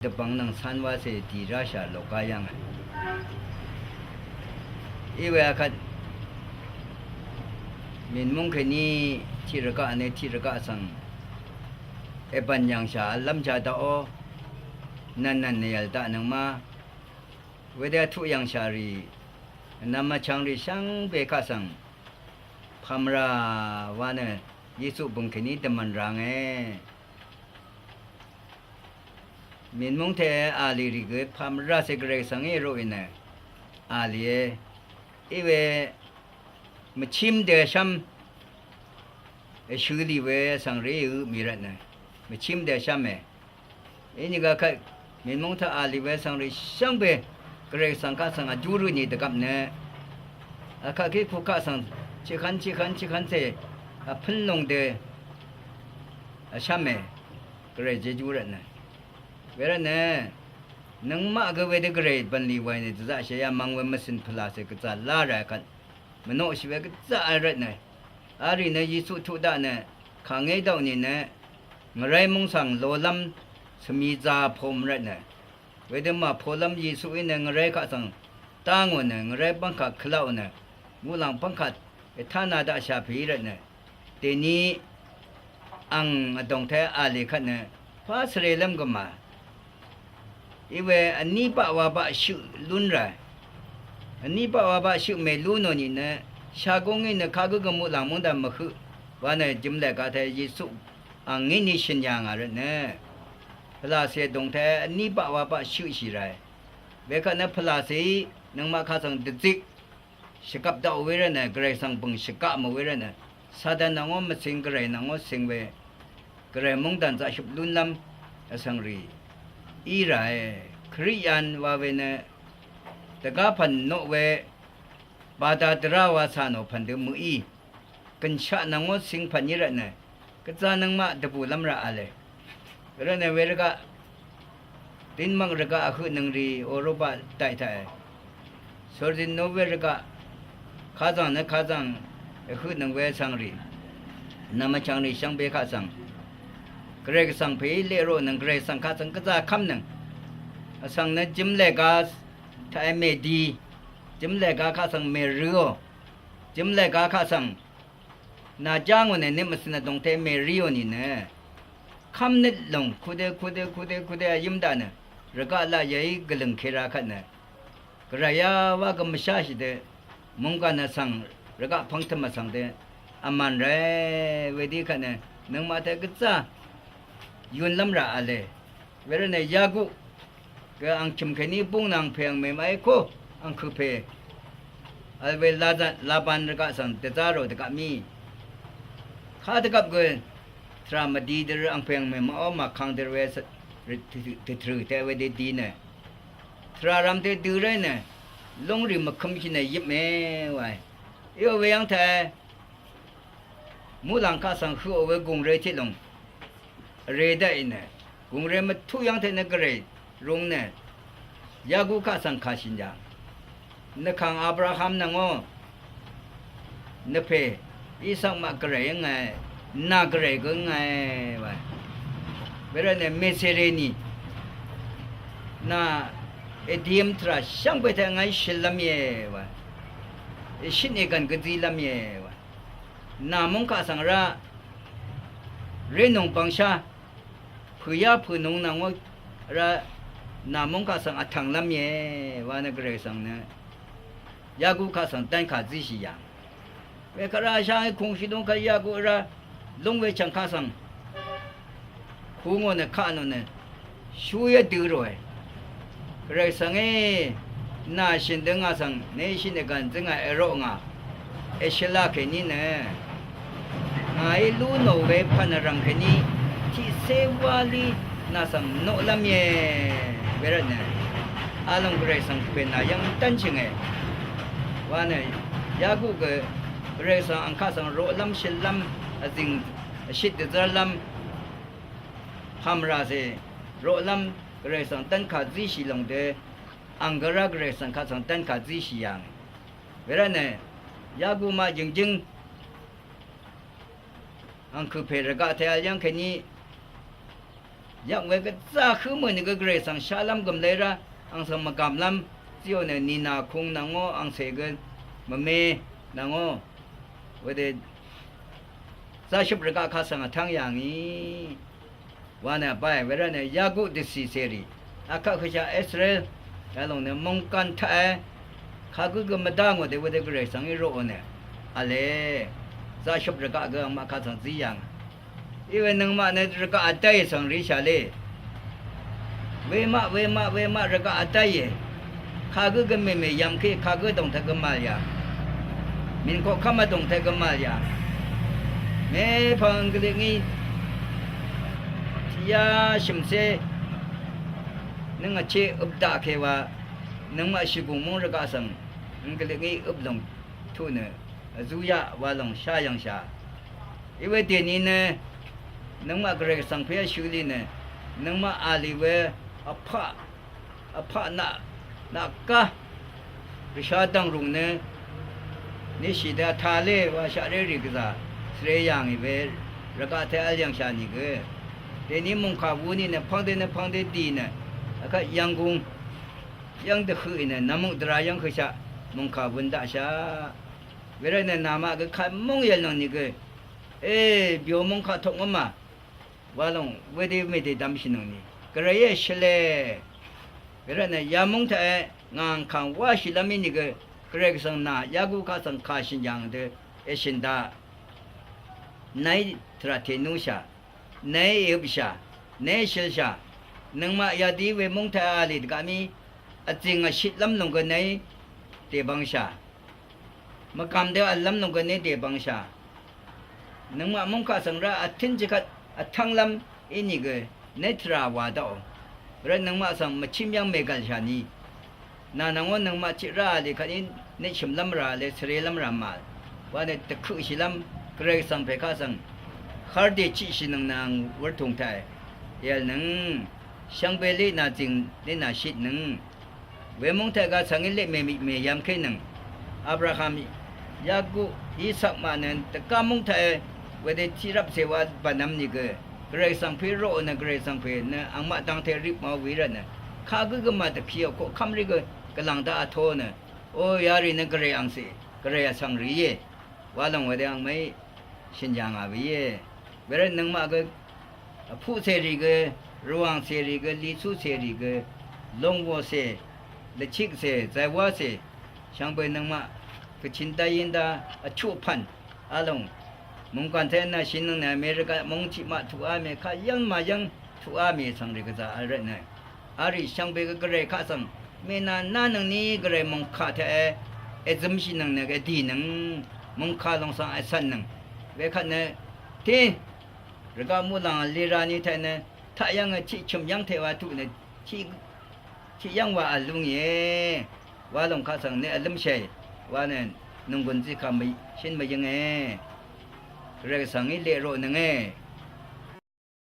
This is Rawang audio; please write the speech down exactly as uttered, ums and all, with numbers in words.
dvbvng nvng cán wácè dì ráshà lògá yv́ngà. Iwe akvt mìnmúng kèní tiq rvgaq nø tiq rvgaq svng èbv̀n yv̀ngshà vlv́m jadaqó, nv̀nnv̀n nvyv̀l daqnøng ma. Wedø vtuq yv̀ngshà rì vnvm vchvng rì shvngbe kaq svng pàmvrà wa nø Yesu bø̀ng kèní dvmv̀n rànge. Mìnmúng taq a lì rì gø pàmvràcè Gvray svng í roqì nø a lìe. Iwe mvchím dø shv́m èshø lì we svng rì ø mì rvtnø mvchím dø shv́me. Inìgø kvt mìnmúng taq a lì we svng rì shvngbe Gvray svng kaq svng vjú rø nì dvgvp nø akvt kí kukaq svng chiqkv́n chiqkv́n chiqkv́n cè vpǿn lung dø vshv́me. Gvray jejú rvtnø wervtnø nøngmaq gø wedø Gvray bv̀nlì wàì nø dvzaqshì yamvng we mvcø̀n pvlàcè gvzà lá rà kvt mvnoqshì we gvzà rvtnø arì nø Yesu tuq daq nø kàngé daq nìnø ngvray múng svng lolv́m svmi za pom rvtnø wedø màpolv́m Yesuí nø ngvray kaq svng dá ngò nø ngvray bv́ngkà kvlaqò nø muqlàng bv́ngkà ètánā daqshà pèí rvtnø dèní ang vdòngte a lè kvt nø pà svrelv́m gø mà. Iwe vní baq wa baq shøq lún rà. Vní baq wa baq shøq mèlú nò nìnø shagúng í nø kagǿ gø muqlàng mungdàn mvhøq wa nø jø̀mlè gate Yesu ang ngí ni shø̀n yà ngà rvtnø pvlàcè vdòngte vní baq wa baq shøqshì ràe. Wekvt nø pvlàcèí nøngmaq kaq svng dvzik shvgvp daqò we rvtnø Gvray svng bø̀ng shvgaq mò we rvtnø Satan nvngó mvcing Gvray nvngó cing we Gvray mungdàn zaqshøp lúnlv́m vsvng rì í ràe. Kriqyan wa we nø dvgá pv̀n noq we bada dvrá wa cà nò pv̀n dø mø̀í gø̀nshaq nvngó cing pv̀n í rvtnø gvza nøngmaq dvbùlv́m rà v̄le. Rvtnø we rvgaq Denmark rvgaq vhøqnøng rì Europa daqì taqe. Sordin Norway rvgaq kazv̀ng nø kazv̀ng vhøqnøng we vsvng rì nvmvchvng rì shvngbe kaq svng Gvray Gvsvng pèí leq roqnøng Gvray Gvsvng kaq svng gvza kv́mnøng. Vsvng nø jø̀mlè ga taqe mèdi. Jø̀mlè ga kaq svng mèrø̄ò. Jø̀mlè ga kaq svng nà já ngò nø nøt mvcø̀n vdòngte mèriò nìnø kv́mnøt lòng kudø kudø kudø kudø vyǿm daq nø rvgaq laqyèí gvlø̀ng kera kvt nø Gvrayá wá gø mvsháshì dø mungkàn vsvng rvgaq pvngtø̀m vsvng dø vmàn ràe. Wedø kvt nø nøngmaq taq gvzá yunlv́m rà v̄le. Wervtnø Yakuq gø angchø̀m kèní búng nvng pè angmè maqí kú angkø̀pè vl we Laban rvgaq svng dvzá rò dvgvp mí. Kadvgvp gø tvrà mvdi dvrø angpè angmè maqó màkang dvrø we dvtrø̀ te wedø di nø tvrà ram te dø ráì nø lúngrì mvkømshì nø yøpmè wae. Íò we yv́ng taq muqlàng kaq svng høqò we gùngré tiqlòng vrè daqì nø gùngré mvtuq yv́ngte nø Gvray rung nø Yakuq kaq svng kàshìn yà. Nvkàng Abraham nvngó nvpè Isak maq Gvray ǿngàe, nà Gvray gø ǿngàe wae. Wervtnø mèsèrènì nà èdiyøm tvrà shvngbe taq ngàí shøllv́m íe wae. Èshøt ègv̀n gvzílv́m íe wae. Nà múng kaq svng rá rénùng bvngshá pø̀yá pø̀nung nvng ó rá nà múng kaq svng vtv̀nglv́m íe wa nø Gvray svng nø Yakuq kaq svng dv́nkà zíshì yà. Wekvt rá shá í kungshì lúng kvt Yakuq rá lúng we chv̀ng kaq svng ku ngò nø kaq nò nø shú yv́ dø ròe. Gvray svng é nà shø̀n dø ngà svng nèshø̀n ègv̀n zǿngà èroq ngà èshvla kèní nø ngàí lú nò we pv̀n vrv̀ng kèní tiqcé wálí nà svng noqlv́m íe. Wervtnø alòng Gvray svng pè nà yv́ng dv́nshø̀nge wa nø Yakuq gø Gvray svng angkaq svng roqlv́m shøllv́m vzìng vshit dvzv́rlv́m pàmvràcè roqlv́m Gvray svng dv́nkà zíshì lòng dø ang gø rá Gvray svng kaq svng dv́nkà zíshì yàngì. Wervtnø Yakuq maq jø̀ngjǿng angkø̀pè rvgaq taq vl yv́ng kèní Yvk we gvzá hø mø̀nì gø Gvray svng shálv́m gø̀mlé rá, ang svng mvgàmlv́m, zíò nø nìnà kung nvngó, angcè gø mvme nvngó, wedø záshøp rvgaq kaq svng vtv́ng yà ngì. Wa nø vbáì wervtnø Yaguq dvcì cèrì, akvt høsha Israel, yalòng nø mungkan taqe, kagǿ gø mvdá ngò dø wedø Gvray svng í roqò nø, v̄le, záshøp rvgaq gø angmaq kaq svng zí yà ngà. Iwe nøngmaq nø rvgaq vdáì svng rishà le. Wemaq, wemaq, wemaq rvgaq vdáìe. Kagǿ gø mèmè yv̀mkí, kagǿ dòng taq gø màl yà. Mìnkoq kv́m vdòng taq gø màl yà. Mepvng angkvlì ngí tiqyá shø̀mcé nøng vché øp daqke wa, nøngmaq shìgùng múng rvgaq svng angkvlì ngí øp lòng tuq nø vzúyaq wa lòng shá yv̀ngshà. Iwe dèni nø nøngmaq Gvray Gvsvng pè shø lì nø, nøngmaq a lì we vpaq, vpaq naq, naq gá rvsha dv̀ngrùng nø nishì dø vtale wa shaqré rì gvzà svre yà ngì we rvgaq taq vl yv̀ngshà nìgø. Dèni mòngkà wu nì nø pvngde nø pvngde dì nø, akvt yv̀nggùng yv́ng dvhøq ì nø nvmuq dvrá yv́ng høshaq mòngkà wun daqshaq. Wervtnø namaq gø kaq móng yv̀lnøng nìgø, e, byò móng kaq tokngǿm mà. Wa lòng wedø mèdèdvmshìnøng nì, Gvrayí èshøle. Wervtnø yamúng taqe ngà angkàng wáshìlv́m í nìgø, Gvray Gvsvng nà Yaguq kaq svng kàshø̀n yàng dø èshø̀n daq. Nàí tvrà tènúshà. Nàí èøpshà, nàí èshølshà, nøngmaq yadø í we móng taq a lì dvgaq mí, vzìng vshitlv́m lòng gø nàí dèbvngshà, mvgàm dø v̀llv́m lòng gø nàí dèbvngshà, nøngmaq móng kaq svng rá vtǿn chvkvt vtv́nglv́m í nìgø nàí tvrà wà daqò. Rvt nøngmaq svng mvchím yv́ng mègv̀lshà ni. Nà nvng ó nøngmaq tiq rá vl í kvt í nøt shø̀mlv́m rà vl í svrelv́m rà màvl. Wa nø dvkøqshìlv́m Gvray Gvsvng pè kaq svng hvr dèchiqshìnøng nvng wurtùng taq èv̀lnøng. Shvngbe leqnà zìng leqnà shitnøng. Wemúng taq gvsvng í leq mèmik mèyvm kénøng. Abraham, Yakuq, Isak maqnø dvgá múng taq e wedø tiqrvpcè wa bv̀nvm nìgø. Gvray Gvsvng pè roqò nø Gvray Gvsvng pè nø angmaq dvngte rip màò wì rvtnø. Kagǿ gø màdvkiò koqkv́m rì gø gvlàng daq vtō nø. O yarì nø Gvray angcè, Gvray vsvng rì íe. Wa lòng wedø angmaqí shø̀n yà ngà we íe. Wervt nøngmaq gø vpuq cèrì gø, rvwàng cèrì gø, lìcú cèrì gø, longwò cè, lvchik cè, zàywá cè, shvngbe nøngmaq gvchìn dá yín dá vchuq pv̀n. Alòng mungkàn taq nà shìnøng nø Amerika móng tiqmaq tuqá mì kaq yv́ng màyv́ng tuqá mì svng rì gvzà vl rvtnø. Arì shvngbe gø Gvray kaq svng mènà nánøngni Gvray mòngkà taq e èzømshìnøng nø gø dìnøng, mòngkà lòng svng ècv̀nnøng. Wekvt nø tiq rvgaq muqlàng lirani taq nø taq yv́ng tiq chø̀m yv́ng taq wa tuq nø tiq tiq yv́ng wa vl lú ngìe. Wa lòng kaq svng nø vlǿmshàì. Wa nø nònggùn zikà mv shín mvyǿnge. Gvray Gvsvng í leq roqnønge.